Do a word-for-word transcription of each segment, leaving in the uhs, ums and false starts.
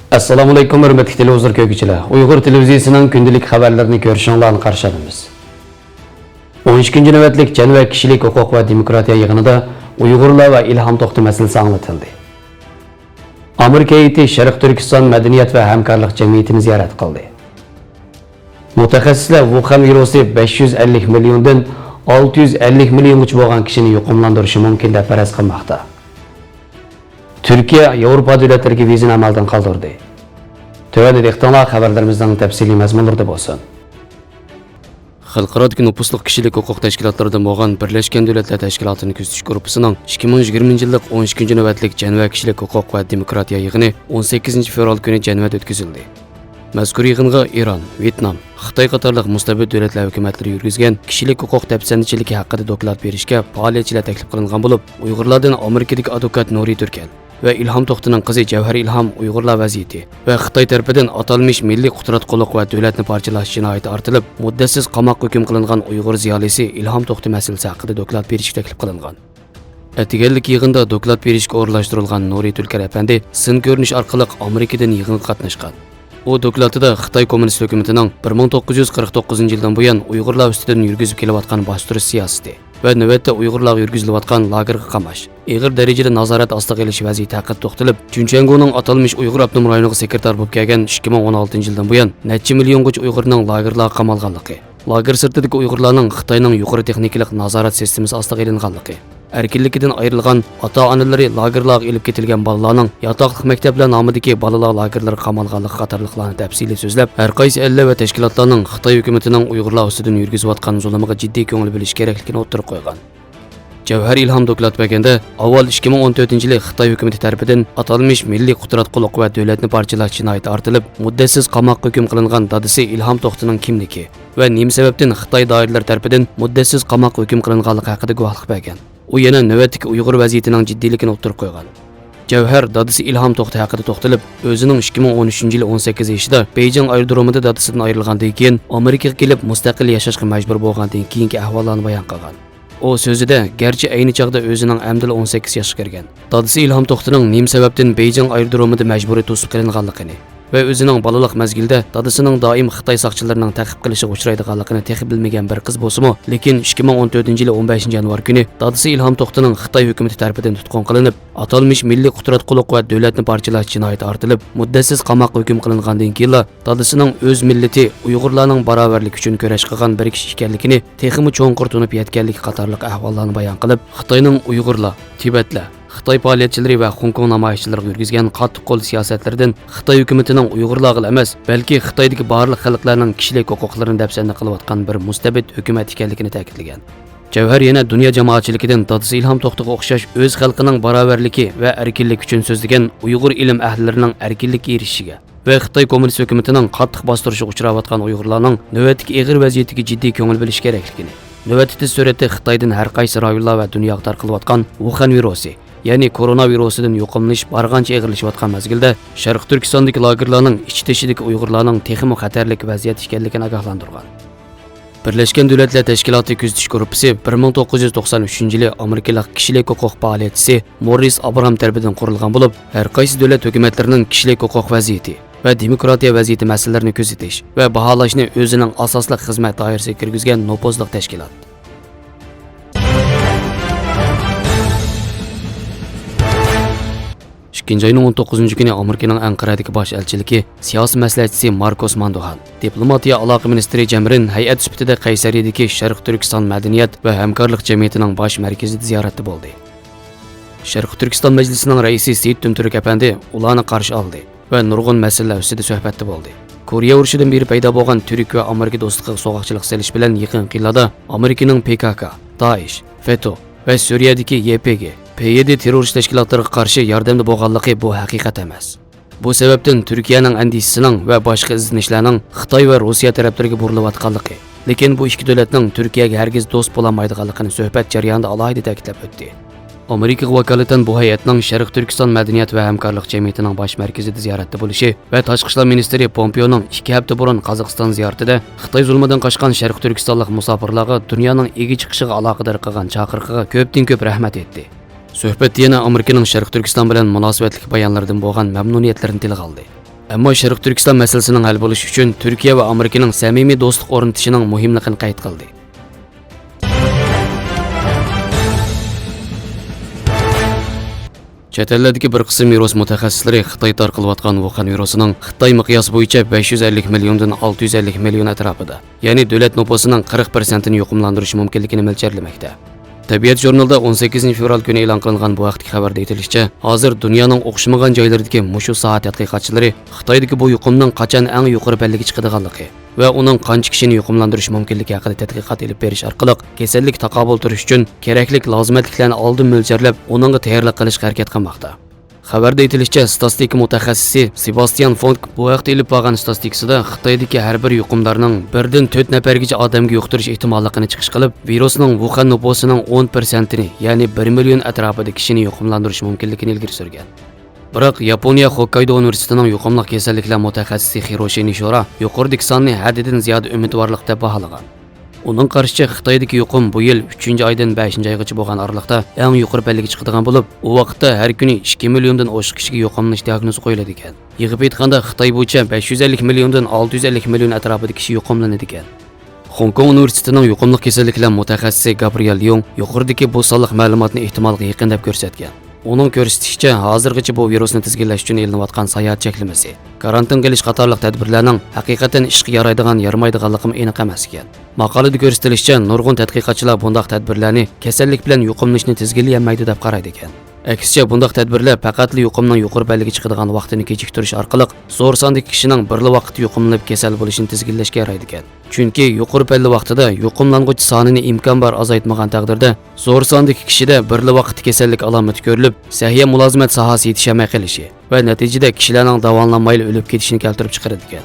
ئەسسالامۇئەلەيكۇم، ھۆرمەتلىك تېلېۋىزور كۆرگۈچىلەر. ئۇيغۇر تېلېۋىزىيىسىنىڭ كۈندىلىك خەۋەرلىرىنى كۆرۈشۈڭلارنى قارشى ئالىمىز. ئون ئىككىنچى نۆۋەتلىك جەنۋە كىشىلىك ھوقۇق ۋە دېموكراتىيە يىغىنىدا ئۇيغۇرلار ۋە ئىلھام توختى مەسىلىسى ئاڭلىتىلدى. ئامېرىكا ھەيئىتى شەرقىي تۈركىستان مەدەنىيەت ۋە ھەمكارلىق جەمئىيىتىنى زىيارەت قىلدى. مۇتەخەسسىسلەر ۋۇخەن ۋىرۇسى بەش يۈز ئەللىك مىليوندىن ئالتە يۈز ئەللىك مىليونغىچە بولغان كىشىنى يۇقۇملاندۇرۇشى مۇمكىن دەپ پەرەز قىلماقتا. تۈركىيە ياۋروپا دۆلەتلىرىگە ۋىزىنى ئەمەلدىن قالدۇردى. تۆۋەندە دىققىتىڭلار خەۋەرلىرىمىزنىڭ تەپسىلىي مەزمۇنلىرىدا بولسۇن. خەلقئارادىكى نوپۇسلۇق كىشىلىك ھوقۇق تەشكىلاتلىرىدىن بولغان بىرلەشكەن دۆلەتلەر تەشكىلاتىنى كۆزىتىش گۇرۇپپىسىنىڭ ئىككى مىڭ يىگىرمىنچى يىللىق ئون ئىككىنچى نۆۋەتلىك جەنۋە كىشىلىك ھوقۇق ۋە دېموكراتىيە يىغىنى ئون سەككىزىنچى فېۋرال كۈنى جەنۋەدە ئۆتكۈزۈلدى. مەزكۇر يىغىنغا ئىران، ۋيېتنام، خىتاي قاتارلىق مۇستەبىت دۆلەتلەر ھۆكۈمەتلىرى يۈرگۈزگەن كىشىلىك ھوقۇق دەپسەندىچىلىكى ھەققىدە دوكلات بېرىشكە پائالىيەتچىلەر تەكلىپ قىلىنغان بولۇپ، ئۇيغۇرلاردىن ئامېرىكىدىكى ئادۋوكات نۇرى تۈركەل ۋە ئىلھام توختىنىڭ قىزى جەۋھەر ئىلھام ئۇيغۇرلار ۋەزىيىتى ۋە خىتاي تەرىپىدىن ئاتالمىش مىللىي قۇتراتقۇلۇق ۋە دۆلەتنى پارچىلاش جىنايىتى ئارتىلىپ، مۇددەتسىز قاماققا ھۆكۈم قىلىنغان ئۇيغۇر زىيالىيسى ئىلھام توختى مەسىلىسى ھەققىدە دوكلات بېرىشكە تەكلىپ قىلىنغان. ئەتىگەنلىك يىغىندا دوكلات بېرىشكە ئورۇنلاشتۇرۇلغان نۇرى تۈركەل ئەپەندى سىن كۆرۈنۈش ئارقىلىق ئامېرىكىدىن يىغىنغا قاتناشقان. ئۇ دوكلاتىدا خىتاي كوممۇنىست ھۆكۈمىتىنىڭ بىر مىڭ توققۇز يۈز قىرىق توققۇزىنچى يىلدىن بۇيان ئۇيغۇرلار ئۈستىدىن يۈرگۈزۈپ كېلىۋاتقان باستۇرۇش سىياسىتى ۋە نۆۋەتتە ئۇيغۇرلارغا يۈرگۈزۈلۈۋاتقان لاگېرغا قاماش، ئېغىر دەرىجىدە نازارەت ئاستىغا ئېلىش ۋەزىيىتى ھەققىدە توختىلىپ، جۇنچەنگۇنىڭ ئاتالمىش ئۇيغۇر ئاپتونوم رايونىغا سېكرېتار بولۇپ كەلگەن ئىككى مىڭ ئون ئالتىنچى يىلدىن بۇيان نەچچە مىليونغىچە ئۇيغۇرنىڭ لاگېرلارغا قامالغانلىقى، لاگېر سىرتىدىكى ئۇيغۇرلارنىڭ خىتاينىڭ يۇقىرى تېخنىكىلىق نازارەت سىستېمىسى ئاستىغا ئېلىنغانلىقى، ئەركىنلىكىدىن ئايرىلغان، ئاتا-ئانىلىرى لاگېرلارغا ئېلىپ كېتىلگەن بالىلارنىڭ ياتاقلىق مەكتەپلەر نامىدىكى بالىلار لاگېرلىرىغا قامالغانلىقى قاتارلىقلارنى تەپسىلىي سۆزلەپ، ھەر قايسى ئەللەر ۋە تەشكىلاتلارنىڭ خىتاي ھۆكۈمىتىنىڭ ئۇيغۇرلار ئۈستىدىن يۈرگۈزۈۋاتقان زۇلۇمىغا جىددىي كۆڭۈل بۆلۈشى كېرەكلىكىنى ئوتتۇرىغا قويغان. جەۋھەر ئىلھام دوكلات بەرگەندە، ئاۋۋال ئىككى مىڭ ئون تۆتىنچى يىلى خىتاي ھۆكۈمىتى تەرىپىدىن ئاتالمىش مىللىي قۇتراتقۇلۇق ۋە دۆلەتنى پارچىلاش جىنايىتى ئارتىلىپ، مۇددەتسىز قاماققا ھۆكۈم قىلىنغان دادىسى ئىلھام توختىنىڭ كىملىكى ۋە نېمە سەۋەبتىن خىتاي دائىرىلىرى تەرىپىدىن مۇددەتسىز قاماققا ھۆكۈم قىلىنغانلىقى ھەققىدە گۇۋاھلىق بەرگەن. ئۇ يەنە نۆۋەتتىكى ئۇيغۇر ۋەزىيىتىنىڭ جىددىيلىكىنى ئوتتۇرىغا قويغان. جەۋھەر دادىسى ئىلھام توختى ھەققىدە توختىلىپ، ئۆزىنىڭ ئىككى مىڭ ئون ئۈچىنچى يىلى ئون سەككىز يېشىدا بېيجىڭ ئايرودرومىدا دادىسىدىن ئايرىلغاندىن كېيىن ئامېرىكىغا كېلىپ مۇستەقىل ياشاشقا مەجبۇر بولغاندىن كېيىنكى ئەھۋاللارنى بايان قىلغان. ئۇ سۆزىدە، گەرچە ئەينى چاغدا ئۆزىنىڭ ئەمدىلا ئون سەككىز ياشقا كىرگەن، دادىسى ئىلھام توختىنىڭ نېمە سەۋەبتىن بېيجىڭ ئايرودرومىدا مەجبۇرىي توسۇپ قېلىنغانلىقىنى ۋە ئۆزىنىڭ بالىلىق مەزگىلىدە دادىسىنىڭ دائىم خىتاي ساقچىلىرىنىڭ تەقىب قىلىشىغا ئۇچرايدىغانلىقىنى تېخى بىلمىگەن بىر قىز بولسىمۇ، لېكىن ئىككى مىڭ ئون تۆتىنچى يىلى ئون بەشىنچى يانۋار كۈنى دادىسى ئىلھام توختىنىڭ خىتاي ھۆكۈمىتى تەرىپىدىن تۇتقۇن قىلىنىپ، ئاتالمىش مىللىي قۇتراتقۇلۇق ۋە دۆلەتنى پارچىلاش جىنايىتى ئارتىلىپ، مۇددەتسىز قاماققا ھۆكۈم قىلىنغاندىن كېيىنلا، دادىسىنىڭ ئۆز مىللىتى ئۇيغۇرلارنىڭ باراۋەرلىكى ئۈچۈن كۈرەش قىلغان بىر كىشى ئىكەنلىكىنى تېخىمۇ چوڭقۇر تونۇپ يەتكەنلىكى قاتارلىق ئەھۋاللارنى بايان قىلىپ، خىتاينىڭ ئۇيغۇرلار، تىبەتلەر، خىتاي پائالىيەتچىلىرى ۋە خوڭكوڭ نامايىشچىلىرىغا يۈرگۈزگەن قاتتىق قول سىياسەتلىرىدىن خىتاي ھۆكۈمىتىنىڭ ئۇيغۇرلارغىلا ئەمەس، بەلكى خىتايدىكى بارلىق خەلقلەرنىڭ كىشىلىك ھوقۇقلىرىنى دەپسەندە قىلىۋاتقان بىر مۇستەبىت ھۆكۈمەت ئىكەنلىكىنى تەكىتلىگەن. جەۋھەر يەنە دۇنيا جامائەتچىلىكىدىن دادىسى ئىلھام توختىغا ئوخشاش ئۆز خەلقىنىڭ باراۋەرلىكى ۋە ئەركىنلىكى ئۈچۈن سۆزلىگەن ئۇيغۇر ئىلىم ئەھلىلىرىنىڭ ئەركىنلىككە ئېرىشىشىگە ۋە خىتاي كوممۇنىست ھۆكۈمىتىنىڭ قاتتىق باستۇرۇشىغا ئۇچراۋاتقان ئۇيغۇرلارنىڭ نۆۋەتتىكى ئېغىر ۋەزىيىتىگە جىددىي كۆڭۈل بۆلۈش كېرەكلىكىنى، نۆۋەتتە تېز سۈرئەتتە خىتايدىن ھەر قايسى رايونلار ۋە دۇنياغا تارقىلىۋاتقان ۋۇخەن ۋىرۇسى، يەنى كورونا ۋىرۇسىدىن يۇقۇملىنىش بارغانچە ئېغىرلىشىۋاتقان مەزگىلدە، شەرقىي تۈركىستاندىكى لاگېرلارنىڭ ئىچ-تېشىدىكى ئۇيغۇرلارنىڭ تېخىمۇ خەتەرلىك ۋەزىيەتتە ئىكەنلىكىنى ئاگاھلاندۇرغان. بىرلەشكەن دۆلەتلەر تەشكىلاتى كۆزىتىش گۇرۇپپىسى بىر مىڭ توققۇز يۈز توقسان ئۈچىنچى يىلى ئامېرىكىلىق كىشىلىك ھوقۇق پائالىيەتچىسى موررىس ئابرام تەرىپىدىن قۇرۇلغان بولۇپ، ھەر قايسى دۆلەت ھۆكۈمەتلىرىنىڭ كىشىلىك ھوقۇق ۋەزىيىتى ۋە دېموكراتىيە ۋەزىيىتى مەسىلىلىرىنى كۆزىتىش ۋە باھالاشنى ئۆزىنىڭ ئاساسلىق خىزمەت دائىرىسىگە كىرگۈزگەن نوپۇزلۇق تەشكىلات. ئىككىنچى ئاينىڭ ئون توققۇزىنچى كۈنى ئامېرىكىنىڭ ئەنقەرەدىكى باش ئەلچىلىكى سىياسىي مەسلىھەتچىسى ماركوس ماندوھان، دىپلوماتىيە ئالاقە مىنىستىرى جەمرىن ھەيئەت سۈپىتىدە قەيسەرىيىدىكى شەرقىي تۈركىستان مەدەنىيەت ۋە ھەمكارلىق جەمئىيىتىنىڭ باش مەركىزىدە زىيارەتتە بولدى. شەرقىي تۈركىستان مەجلىسىنىڭ رەئىسى سېيىت تۈمتۈرك ئەپەندى ئۇلارنى قارشى ئالدى ۋە نۇرغۇن مەسىلىلەر ئۈستىدە سۆھبەتتە بولدى. كورېيە ئۇرۇشىدىن بېرى پەيدا بولغان تۈرك ۋە ئامېرىكا دوستلۇقىغا سوغۇقچىلىق سېلىش بىلەن يېقىنقى يىللاردا ئامېرىكىنىڭ پې كا كا، دائىش، فېتو ۋە سۈرىيەدىكى يې پې گې، پې يې دې تېررورىست تەشكىلاتلىرىغا قارشى ياردەمدە بولغانلىقى بۇ ھەقىقەت ئەمەس. بۇ سەۋەبتىن تۈركىيەنىڭ ئەندىشىسىنىڭ ۋە باشقا ئىزدىنىشلەرنىڭ خىتاي ۋە روسىيە تەرەپلىرىگە بۇرۇلۇۋاتقانلىقى، لېكىن بۇ ئىككى دۆلەتنىڭ تۈركىيەگە ھەرگىز دوست بولالمايدىغانلىقىنى سۆھبەت جەريانىدا ئالاھىدە تەكىتلەپ ئۆتتى. ئامېرىكىغا ۋاكالىتەن بۇ ھەيئەتنىڭ شەرقىي تۈركىستان مەدەنىيەت ۋە ھەمكارلىق جەمئىيىتىنىڭ باش مەركىزىدە زىيارەتتە بولۇشى ۋە تاشقى ئىشلار مىنىستىرى پومپېئونىڭ ئىككى ھەپتە بۇرۇن قازاقىستان زىيارىتىدە خىتاي زۇلمىدىن قاچقان شەرقىي تۈركىستانلىق مۇساپىرلارغا دۇنيانىڭ ئىگە چىقىشىغا ئالاقىدار قىلغان چاقىرىقىغا كۆپتىن كۆپ رەھمەت ئېيتتى. سۆھبەتتە يەنە ئامېرىكىنىڭ شەرقىي تۈركىستان بىلەن مۇناسىۋەتلىك بايانلىرىدىن بولغان مەمنۇنىيەتلىرىنى تىلغا ئالدى. ئەمما شەرقىي تۈركىستان مەسىلىسىنىڭ ھەل بولۇشى ئۈچۈن تۈركىيە ۋە ئامېرىكىنىڭ سەمىمىي دوستلۇق ئورنىتىشىنىڭ مۇھىملىقىنى قەيت قىلدى. چەت ئەللەردىكى بىر قىسىم ۋىرۇس مۇتەخەسسىسلىرى خىتاي تارقىلىۋاتقان ۋۇخەن ۋىرۇسىنىڭ خىتاي مىقياسى بويىچە بەش يۈز ئەللىك مىليوندىن ئالتە يۈز ئەللىك مىليون ئەتراپىدا، يەنى دۆلەت نوپۇسىنىڭ قىرىق پىرسەنتىنى يۇقۇملاندۇرۇشى مۇمكىنلىكىنى مۆلچەرلىمەكتە. تەبىئەت ژۇرنىلىدا ئون سەككىزىنچى فېۋرال كۈنى ئېلان قىلىنغان بۇ ھەقتىكى خەۋەردە ئېيتىلىشىچە، ھازىر دۇنيانىڭ ئوخشىمىغان جايلىرىدىكى مۇشۇ ساھە تەتقىقاتچىلىرى خىتايدىكى بۇ يۇقۇمنىڭ قاچان ئەڭ يۇقىرى پەللىگە چىقىدىغانلىقى ۋە ئۇنىڭ قانچە كىشىنى يۇقۇملاندۇرۇشى مۇمكىنلىكى ھەققىدە تەتقىقات ئېلىپ بېرىش ئارقىلىق، كېسەللىك تاقابىل تۇرۇش ئۈچۈن كېرەكلىك لازىمەتلىكلەرنى ئالدىن مۆلچەرلەپ، ئۇنىڭغا تەييارلىق قىلىشقا ھەرىكەت قىلماقتا. خەۋەردە ئېيتىلىشىچە، ستاتىستىكا مۇتەخەسسىسى سېباستيان فونك بۇ ھەقتە ئېلىپ بارغان ستاتىستىكىسىدا خىتايدىكى ھەر بىر يۇقۇمدارنىڭ بىردىن تۆت نەپەرگىچە ئادەمگە يۇقتۇرۇش ئېھتىماللىقىنى چىقىش قىلىپ، ۋىرۇسنىڭ ۋۇخەن نوپۇسىنىڭ ئون پىرسەنتىنى، يەنى بىر مىليون ئەتراپىدا كىشىنى يۇقۇملاندۇرۇشى مۇمكىنلىكىنى ئىلگىرى سۈرگەن. بىراق ياپونىيە خوككايدو ئۇنىۋېرسىتېتىنىڭ يۇقۇملۇق كېسەللىكلەر مۇتەخەسسىسى خىروشى نىشورا يۇقىرىدىكى ساننى ھەددىدىن زىيادە ئۈمىدۋارلىق دەپ باھالىغان. ئۇنىڭ قارىشىچە، خىتايدىكى يۇقۇم بۇ يىل ئۈچىنچى ئايدىن بەشىنچى ئايغىچە بولغان ئارىلىقتا ئەڭ يۇقىرى پەللىگە چىقىدىغان بولۇپ، ئۇ ۋاقىتتا ھەر كۈنى ئىككى مىليوندىن ئوشۇق كىشىگە يۇقۇملىنىش دىئاگنوزى قويۇلىدىكەن. يىغىپ ئېيتقاندا، خىتاي بويىچە بەش يۈز ئەللىك مىليوندىن ئالتە يۈز ئەللىك مىليون ئەتراپىدا كىشى يۇقۇملىنىدىكەن. خوڭكوڭ ئۇنىۋېرسىتېتىنىڭ يۇقۇملۇق كېسەللىكلەر مۇتەخەسسىسى گابرىيېل ليۇڭ يۇقىرىدىكى بۇ سانلىق مەلۇماتنى ئېھتىمالغا يېقىن دەپ كۆرسەتكەن. ئۇنىڭ كۆرسىتىشىچە، ھازىرغىچە بۇ ۋىرۇسنى تىزگىنلەش ئۈچۈن ئېلىنىۋاتقان ساياھەت چەكلىمىسى، كارانتىنغا ئېلىش قاتارلىق تەدبىرلەرنىڭ ھەقىقەتەن ئىشقا يارايدىغان، يارىمايدىغانلىقىمۇ ئېنىق ئەمەس ئىكەن. ماقالىدە كۆرسىتىلىشىچە، نۇرغۇن تەتقىقاتچىلار بۇنداق تەدبىرلەرنى كېسەللىك بىلەن يۇقۇملىنىشنى تىزگىنلىيەلمەيدۇ دەپ قارايدىكەن. ئەكسىچە، بۇنداق تەدبىرلەر پەقەتلا يۇقۇمنىڭ يۇقىرى پەللىگە چىقىدىغان ۋاقتىنى كېچىكتۈرۈش ئارقىلىق زور ساندىكى كىشىنىڭ بىرلا ۋاقىتتا يۇقۇملىنىپ كېسەل بولۇشىنى تىزگىنلەشكە يارايدىكەن. چۈنكى يۇقىرى پەللە ۋاقتىدا يۇقۇملانغۇچى سانىنى ئىمكان بار ئازايتمىغان تەقدىردە، زور ساندىكى كىشىدە بىرلا ۋاقىتتا كېسەللىك ئالامىتى كۆرۈلۈپ، سەھىيە مۇلازىمەت ساھەسى يېتىشەلمەي قېلىشى ۋە نەتىجىدە كىشىلەرنىڭ داۋالىنالمايلا ئۆلۈپ كېتىشىنى كەلتۈرۈپ چىقىرىدىكەن.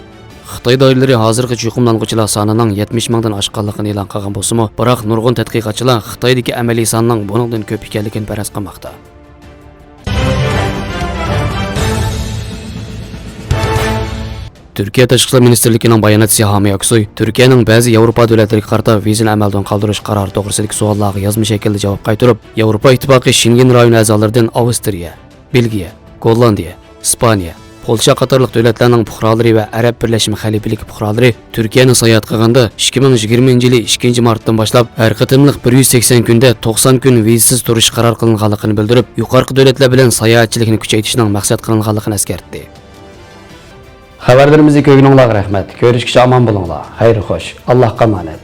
خىتاي دائىرىلىرى ھازىرغىچە يۇقۇملانغۇچىلار سانىنىڭ يەتمىش مىڭدىن ئاشقانلىقىنى ئېلان قىلغان بولسىمۇ، بىراق نۇرغۇن تەتقىقاتچىلار خىتايدىكى ئەمەلىي ساننىڭ بۇنىڭدىن كۆپ ئىكەنلىكىنى پەرەز قىلماقتا. تۈركىيە تاشقى ئىشلار مىنىستىرلىكىنىڭ باياناتچىسى ھامى ئاكسوي تۈركىيەنىڭ بەزى ياۋروپا دۆلەتلىرىگە قارىتا ۋىزىنى ئەمەلدىن قالدۇرۇش قارارى توغرىسىدىكى سوئاللارغا يازما شەكىلدە جاۋاب قايتۇرۇپ، ياۋروپا ئىتتىپاقى شېنگېن رايونى ئەزالىرىدىن ئاۋسترىيە، بېلگىيە، گوللاندىيە، ئىسپانىيە، پولشا قاتارلىق دۆلەتلەرنىڭ پۇقرالىرى ۋە ئەرەب بىرلەشمە خەلىپىلىكى پۇقرالىرى تۈركىيەنى ساياھەت قىلغاندا، ئىككى مىڭ يىگىرمىنچى يىلى ئىككىنچى مارتتىن باشلاپ ھەر قېتىملىق بىر يۈز سەكسەن كۈندە توقسان كۈن ۋىزىسىز تۇرۇشقا قارار قىلىنغانلىقىنى بىلدۈرۈپ، يۇقىرىقى دۆلەتلەر بىلەن ساياھەتچىلىكنى كۈچەيتىشنىڭ مەقسەت قىلىنغانلىقىنى ئەسكەرتتى. خەۋەرلىرىمىزنى كۆرگىنىڭلارغا رەھمەت. كۆرۈشكىچە ئامان بولۇڭلار. خەير خوش. ئاللاھقا ئامانەت.